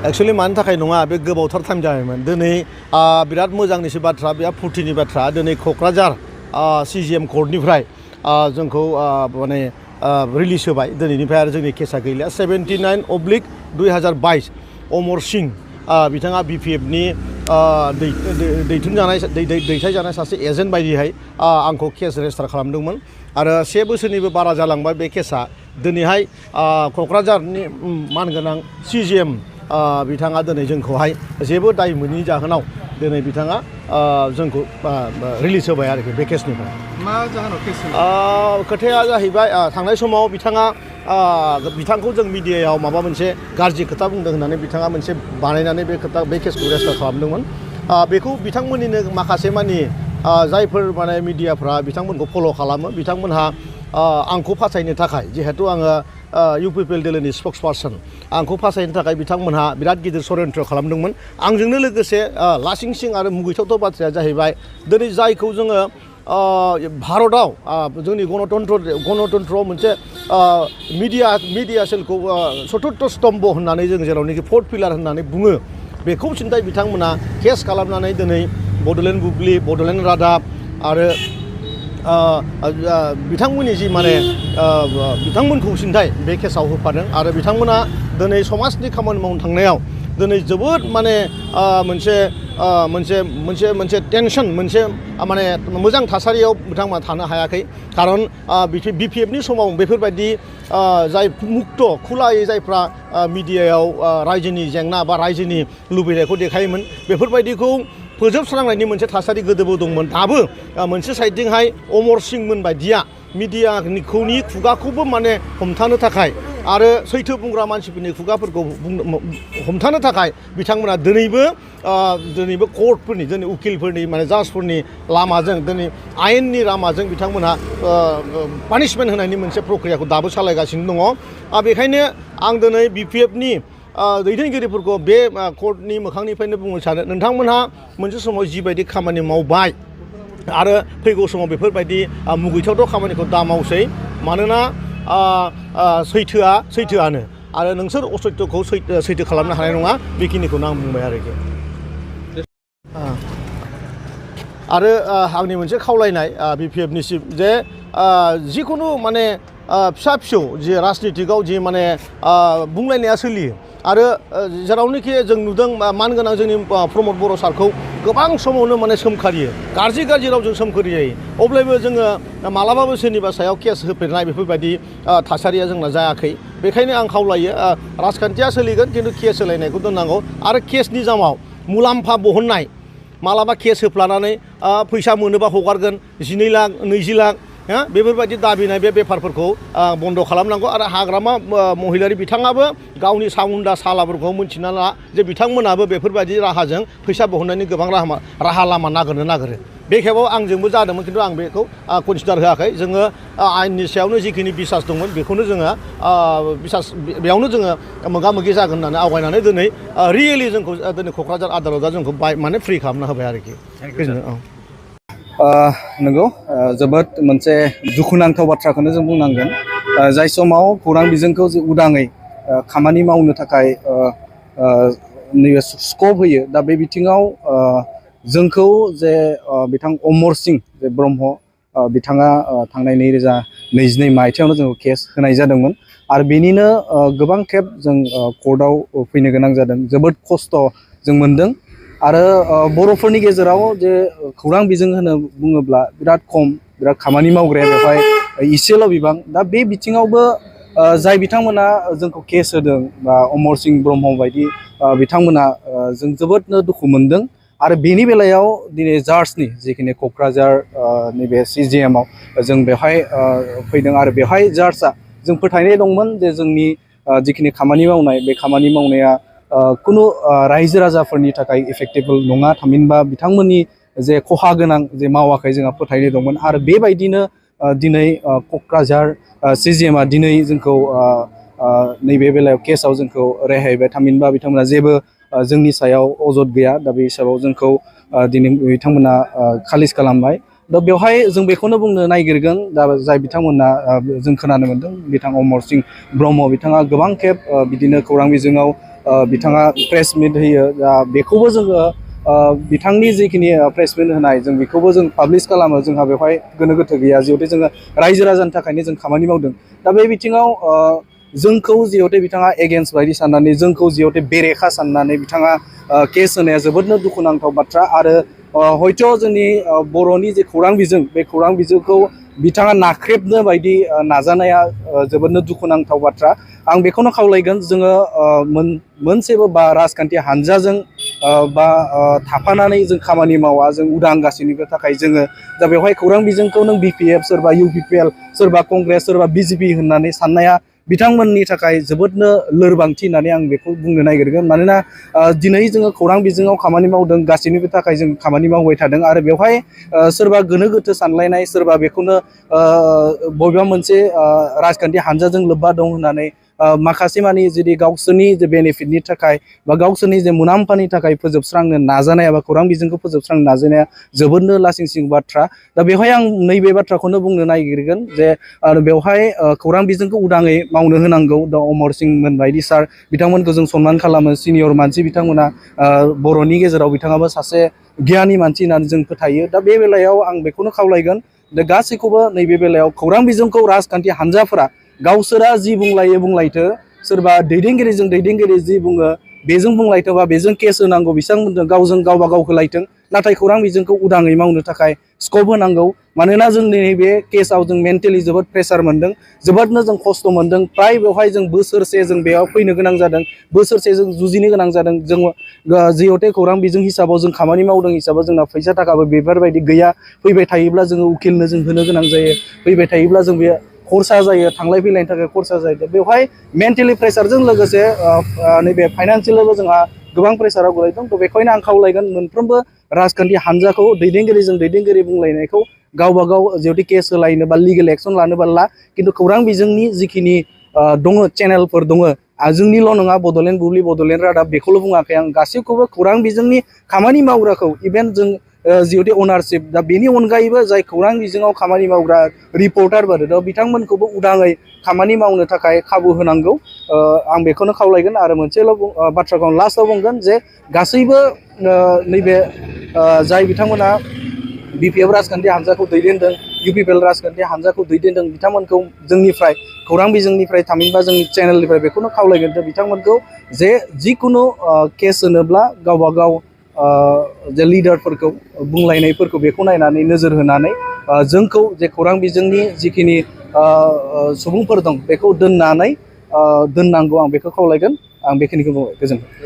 actually मानि थाखाय नङा बे गोबावथार टाइम जाबायमोन दिनै बिराद मोजांनिसो बाथ्रा बिराद फुर्तिनि बाथ्रा दिनै क'क्राझार CGM कर्टनिफ्राय जोंखौ माने रिलिज होबाय दिनैनिफ्राय आरो जोंनि केसा गैलिया 79/2022 अमर सिंह बिथाङा BPFनि दैथायजानाय सासे एजेन्ट बायदिहाय आंखौ केस रेजिस्टार खालामदोंमोन आरो 1 बोसोरनिबो बारा जालांबाय बे केसा दिनैहाय क'क्राझारनि मानगोनां CGM बिथाङा दिनै जोंखौहाय जेबो दाय मोनैनि जाहोनाव दिनै बिथाङा जोंखौ रिलिज होबाय आरोखि बे केसनिफ्राय मा जाहोनाव केस खोथाया जाहैबाय थांनाय समाव बिथांखौ जों मिडियायाव माबा मोनसे गाज्रि खोथा बुंदों होननानै बिथाङा मोनसे बानायनानै बे केसखौ रेजिस्टार खालामदोंमोन बेखौ बिथांमोननिनो माखासे मानि जायफोर माने मिडियाफ्रा बिथांमोनखौ फल' खालामो बिथांमोनहा आंखौ फासायनो थाखाय जिहेतु आङो UPPL दोलोनि स्पक्स पार्सन आंखौ फासायनो थाखाय बिथांमोनहा बिराद गिदिर षड्यन्त्र खालामदोंमोन आंजोंनो लोगोसे लासिंसिं आरो मुगैथावथाव बाथ्राया जाहैबाय दिनै जायखौ जोङो भारतआव जोंनि गणतन्त्रआव मोनसे मिडिया सेलखौ चतुर्थ स्तम्भ होननानै जों जेरावनोखि 4th पिलार होननानै बुङो बेखौ सिन्थाय बिथांमोना केस खालामनानै दिनै बड'लेण्ड बुब्लि बड'लेण्ड रादाब आरो बिथांमोननि जि माने बिथांमोनखौ सिन्थाय बे केसाव होफादों आरो बिथांमोना दिनै समाजनि खामानि मावनो थांनायाव दिनै जोबोद माने मोनसे टेनसन मोनसे माने मोजां थासारियाव बिथांमोना थानो हायाखै खारन BPFनि समाव बेफोरबायदि जाय मुक्त खुलायै जायफ्रा मिडियायाव रायजोनि जेंना बा रायजोनि लुबैनायखौ देखायोमोन बेफोरबायदिखौ फोजोबस्रांनायनि मोनसे थासारि गोदोबो दंमोन दाबो मोनसे साइडजोंहाय अमर सिंहमोन बायदिया मिडियाखौनि खुगाखौबो माने हमथानो थाखाय आरो सैथो बुंग्रा मानसिफोरनि खुगाफोरखौ हमथानो थाखाय बिथांमोना दिनैबो कर्टफोरनि दिनै उकिलफोरनि माने जाजफोरनि लामाजों दिनै आयेननि लामाजों बिथांमोनहा पानिशमेन्ट होनायनि मोनसे प्रक्रियाखौ दाबो सालायगासिनो दङ बेखायनो आं दिनै BPFनि दैदेनगिरिफोरखौ बे कर्टनि मोखांनिफ्रायनो बुंनो सानो नोंथांमोनहा मोनसे समाव जिबायदि खामानि मावबाय आरो फैगौ समाव बेफोरबायदि मुगैथावथाव खामानिखौ दा मावसै मानोना सैथोआनो आरो नोंसोर असत्यखौ सैथो खालामनो हानाय नङा बेखिनिखौनो आं बुंबाय आरोखि आरो आंनि मोनसे खावलायनाय BPFनिसिम जे जिखुनु माने फिसा फिसौ जि राजनितिकआव जि माने बुंलायनाया सोलियो आरो जेरावनोखि जों नुदों मानगोनां जोंनि प्रमद बर' सारखौ गोबां समावनो माने सोमखारियो गाज्रि रावजों सोमखारि जायो अब्लाबो जोङो मालाबाबो सोरनिबा सायाव केस होफेरनाय बेफोरबायदि थासारिया जोंना जायाखै बेखायनो आं खावलायो राजखान्थिया सोलिगोन खिन्थु केस होलायनायखौ दोननांगौ आरो केसनि जामाव मुलाम्फा बहननाय मालाबा केस होफ्लानानै फैसा मोनोबा हगारगोन 12 लाख 20 लाख बेफोरबायदि दाबिनाय बे बेफारफोरखौ बन्द' खालामनांगौ आरो हाग्रामा महिलारि बिथाङाबो गावनि साउन्दा सालाफोरखौ मिन्थिना ला जे बिथांमोनाबो बेफोरबायदि राहाजों फैसा बहननायनि गोबां राहा लामा नागिरो बे खेबाव आंजोंबो जादोंमोन खिन्थु आं बेखौ कनसिडार होआखै जोङो आयेननि सायावनो जिखिनि बिसास दंमोन बेखौनो जोङो बेयावनो जोङो मोगा मोगि जागोन होननानै आवगायनानै दिनै रियेलि जोंखौ दिनै क'क्राझार आदालतआ जोंखौ माने फ्रि खालामना होबाय आरोखि नंगौ जोबोद मोनसे दुखुनांथाव बाथ्राखौनो जों बुंनांगोन जाय समाव खौरां बिजोंखौ उदाङै खामानि मावनो थाखाय नैबे स्कप होयो दा बे बिथिङाव जोंखौ जे बिथां अमर सिंह जे ब्रह्म बिथाङा थांनाय 2022 मायथाइयावनो जोंखौ केस होनाय जादोंमोन आरो बेनिनो गोबां खेब जों कर्टआव फैनो गोनां जादों जोबोद खस्थ' जों मोनदों आरो बर'फोरनि गेजेराव जे खौरां बिजों होनो बुङोब्ला बिराद खम बिराद खामानि मावग्राया बेवहाय इसेल' बिबां दा बे बिथिङावबो जाय बिथांमोना जोंखौ केस होदों बा अमर सिंह ब्रह्म बायदि बिथांमोना जों जोबोदनो दुखु मोनदों आरो बेनि बेलायाव दिनै जार्जनि जिखिनि क'क्राझार नैबे CGMआव जों बेवहाय फैदों आरो बेवहाय जार्जआ जों फोथायनाय दंमोन जे जोंनि जिखिनि खामानि मावनाय बे खामानि मावनाया कुनु रायजो राजाफोरनि थाखाय इफेक्टेबल नङा थामहिनबा बिथांमोननि जे खहा गोनां जे मावाखै जोंहा फोथायनाय दंमोन आरो बेबायदिनो दिनै क'क्राझार CGMआ दिनै जोंखौ नैबे बेलायाव केसआव जोंखौ रेहाय होबाय थामहिनबा बिथांमोना जेबो जोंनि सायाव अजद गैया दा बे हिसाबाव जोंखौ दिनै बिथांमोना खालिस खालामबाय दा बेवहाय जों बेखौनो बुंनो नागिरगोन दा जाय बिथांमोना जों खोनानो मोन्दों बिथां अमर सिंह ब्रह्म बिथाङा गोबां खेब बिदिनो खौरां बिजोङाव बिथाङा प्रेस मिट होयो दा बेखौबो जोङो बिथांनि जिखिनि प्रेस मिट होनाय जों बेखौबो जों पाब्लिश खालामो जोंहा बेवहाय गोनो गोथो गैया जिहेतु जोङो रायजो राजानि थाखायनो जों खामानि मावदों दा बे बिथिङाव जोंखौ जिहेतु बिथाङा एगेन्स्ट बायदि साननानै जोंखौ जिहेतु बेरेखा साननानै बिथाङा केस होनाया जोबोदनो दुखुनांथाव बाथ्रा आरो हयथ' जोंनि बर'नि जे खौरां बिजों बे खौरां बिजोंखौ बिथाङा नाख्रेबनो बायदि नाजानाया जोबोदनो दुखुनांथाव बाथ्रा आं बेखौनो खावलायगोन जोङो मोनसेबो बा राजखान्थि हानजाजों बा थाफानानै जों खामानि मावा जों उदां गासैनिबो थाखाय जोङो दा बेवहाय खौरां बिजोंखौ नों BPF सोरबा UPPL सोरबा कंग्रेस सोरबा BJP होननानै साननाया बिथांमोननि थाखाय जोबोदनो लोरबांथि होननानै आं बेखौ बुंनो नागिरगोन मानोना दिनै जोङो खौरां बिजोङाव खामानि मावदों गासैनिबो थाखाय जों खामानि मावबाय थादों आरो बेवहाय सोरबा गोनो गोथो सानलायनाय सोरबा बेखौनो बबेबा मोनसे राजखान्थि हानजाजों लोब्बा दं होननानै माखासे मानि जुदि गावसोरनि जे बेनिफिटनि थाखाय बा गावसोरनि जे मुलाम्फानि थाखाय फोजोबस्रांनो नाजानाय बा खौरां बिजोंखौ फोजोबस्रांनो नाजानाया जोबोदनो लासिंसिं बाथ्रा दा बेवहाय आं नैबे बाथ्राखौनो बुंनो नागिरगोन जे बेवहाय खौरां बिजोंखौ उदाङै मावनो होनांगौ दा अमर सिंमोन बायदि सार बिथांमोनखौ जों सनमान खालामो सिनियर मानसि बिथांमोना बर'नि गेजेराव बिथाङाबो सासे गियानि मानसि होननानै जों फोथायो दा बे बेलायाव आं बेखौनो खावलायगोन दा गासैखौबो नैबे बेलायाव खौरां बिजोंखौ राजखान्थि हानजाफोरा गावसोरा जि बुंलायो बुंलायथो सोरबा दैदेनगिरिजों दैदेनगिरि जि बुङो बेजों बुंलायथोबा बेजों केस होनांगौ बिथांमोनजों गावजों गावबा गाव होलायथों नाथाय खौरां बिजोंखौ उदाङै मावनो थाखाय स्कप होनांगौ मानोना जोंनि नैबे केसआव जों मेन्टेलि जोबोद प्रेसार मोनदों जोबोदनो जों खस्थ' मोनदों फ्राय बेवहाय जों बोसोरसे जों बेयाव फैनो गोनां जादों बोसोरसे जों जुजिनो गोनां जादों जों जिहेतु खौरां बिजों हिसाबाव जों खामानि मावदों हिसाबाव जोंना फैसा थाखाबो बेफोरबायदि गैया फैबाय थायोब्ला जोङो उकिलनो जों होनो गोनां जायो फैबाय थायोब्ला जों बे खरसा जायो थांलाय फैलायनि थाखाय खरसा जायो बेवहाय मेन्टेलि प्रेसारजों लोगोसे नैबे फाइनान्सियेलबो जोंहा गोबां प्रेसाराव गोलैदों थ' बेखायनो आं खावलायगोन मोनफ्रोमबो राजखान्थि हानजाखौ दैदेनगिरिजों दैदेनगिरि बुंलायनायखौ गावबा गाव जिहेतु केस होलायनो बा लिगेल एक्सन लानोबा ला खिन्थु खौरां बिजोंनि जिखिनि दङ चेनेलफोर दङ जोंनिल' नङा बड'लेण्ड बुब्लि बड'लेण्ड रादाब बेखौल' बुङाखै आं गासैखौबो खौरां बिजोंनि खामानि मावग्राखौ इभेन जों जिहेतु अनारशिप दा बेनि अनगायैबो जाय खौरां बिजोङाव खामानि मावग्रा रिपर्टारफोर दा बिथांमोनखौबो उदाङै खामानि मावनो थाखाय खाबु होनांगौ आं बेखौनो खावलायगोन आरो मोनसेल' बाथ्राखौ आं लास्टआव बुंगोन जे गासैबो नैबे जाय बिथांमोना BPF राजखान्थि हानजाखौ दैदेनदों UPPL राजखान्थि हानजाखौ दैदेनदों बिथांमोनखौ जोंनिफ्राय खौरां बिजोंनिफ्राय थामहिनबा जोंनि चेनेलनिफ्राय बेखौनो खावलायगोन जे बिथांमोनखौ जे जिखुनु केस होनोब्ला गावबा गाव जे लिडारफोरखौ बुंलायनायफोरखौ बेखौ नायनानै नोजोर होनानै जोंखौ जे खौरां बिजोंनि जिखिनि सुबुंफोर दं बेखौ दोननांगौ आं बेखौ खावलायगोन आं बेखिनिखौ बुंबाय गोजोन्थों